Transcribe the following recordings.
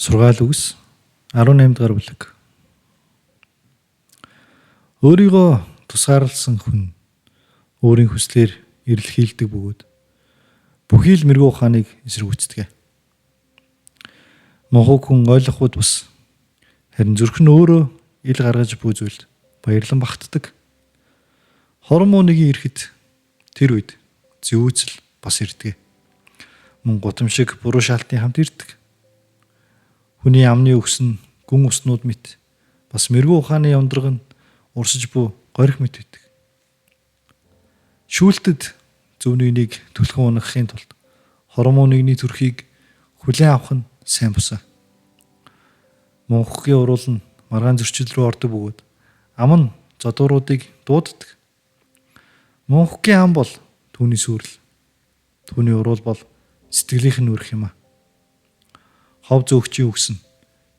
Сургаал үгс 18 дугаар бүлэг. Өөрийгөө тусгаарласан хүн өөрийн хүслээр эрэлхийлдэг бөгөөд бүхий л мэргүү ухааныг эсэргүүцдэг. Мунхаг хүн ойлгохгүй бус харин зүрх нь өөрөө ил гаргаж буй зүйлд баярлан багтдаг. Хормоо нэгэн ирэхэд тэр үед зэвүүцэл бас ирдэг. Мөн гутам шиг буруу шаалтын хамт ирдэг. Хүний амны үхс нь гүн уснууд мэт бас мэргүү ухааны ундраг нь урсаж буй горих мэт байдаг. Шүүлтэд зөв нэгнийг түлхэн унахын тулд хормоо нэгний төрхийг хүлээн авах нь сайн бусаа. Мунхгийн уруул нь маргаан зөрчил рүү ордог бөгөөд ам нь зодууруудыг дууддаг. Мунхгийн ам бол түүний сүрэл. Түүний уруул бол сэтгэлийнх нь үрх юм а. Хов зөөгчийн үгс нь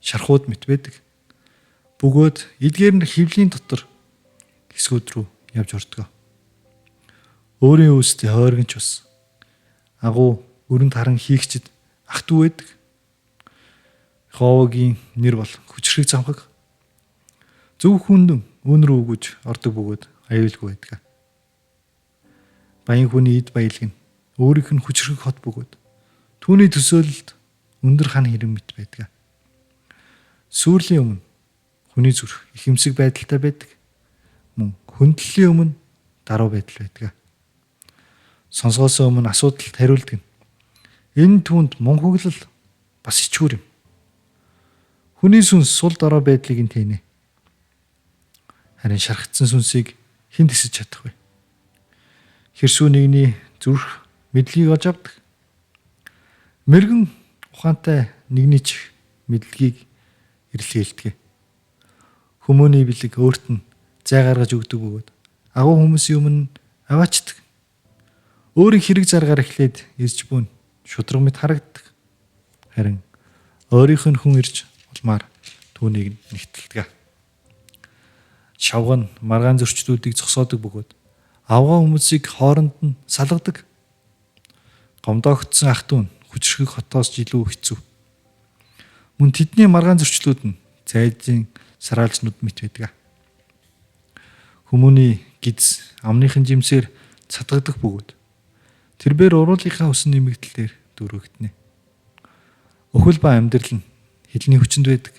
шархууд мэт байдаг. Бөгөөд эдгээр нь хөвлийн дотор хэсгүүд рүү явж ордог. Өөрийн үүсдээ хойрогч бас агуу өрөнд харан хийгчд ах дүү байдаг. Ховогийн нэр бол хүчрхэг замхаг. Зөв хүнд өн рүү өгөж ордог бөгөөд аюулгүй байдаг. Баян хүний эд баялаг нь өөрийнх нь хүчрхэг хот бөгөөд түүний төсөөлөлд өндөр хан хэрэм мэт байдаг. Сүрлийн өмнө хүний зүрх ихэмсэг байдалтай байдаг. Мөн хөндлөлийн өмнө даруй байдал байдаг. Сонсгоос өмнө асуудалд хариулдаг нь. Энэ түүнд мунхаглал бас ичгүүр юм. Хүний сүнс сул дорой байдлыг нь тэнэ. Харин шархагдсан сүнсийг хэн тэсэж чадах вэ? Хэрсүү нэгний зүрх мэдлэгийг олж авдаг. Мэргэн ухаантай нэгний чих мэдлэгийг эрэлхийлдэг. Хүмүүний бэлэг өөрт нь зай гаргаж өгдөг бөгөөд агуу хүмүүсийн өмнө аваачдаг. Өөрийн хэрэг заргаар эхлээд ирж буун шудраг мэт харагддаг. Харин өөрийнх нь хүн ирж улмаар түүнийг нэгтэлдэг. Шавга нь маргаан зөрчлүүдийг зогсоодог бөгөөд авгаа хүмүүсийг хооронд нь салгадаг. Гомдоогдсон ах дүү нь хүчрхэг хотоос илүү хэцүү. Мөн тэдний маргаан зөрчлүүд нь цайзын сараалжнууд мэт байдаг. Хүмүүний гиз амныхын жимсээр цадгагдах бөгөөд тэрбээр уруулынхаа өсөн нэмэгдэлээр дөрвөгдөнө. Өхөл ба амьдрал нь хилний хүчинд байдаг.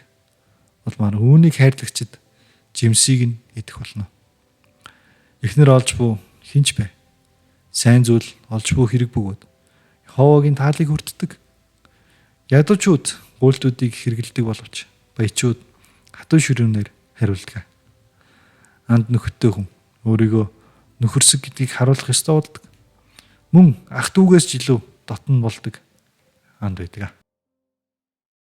Улмаар үүнийг хайрлагчид жимсийг нь идэх болно. Эхнэр олж буй хинч бай. Сайн зүйл олж буй хэрэг бөгөөд Ховогийн таалыг хүртдэг. Ядуучууд гуйлтуудыг хэрэгэлдэг боловч баячууд хатуу ширүүнээр хариулдаг. Анд нөхөдтэй хүн өөрийгөө нөхөрсөг гэдгийг харуулах ёстой болдог. Мөн ах дүүгээс ч илүү дотн болдог анд байдаг.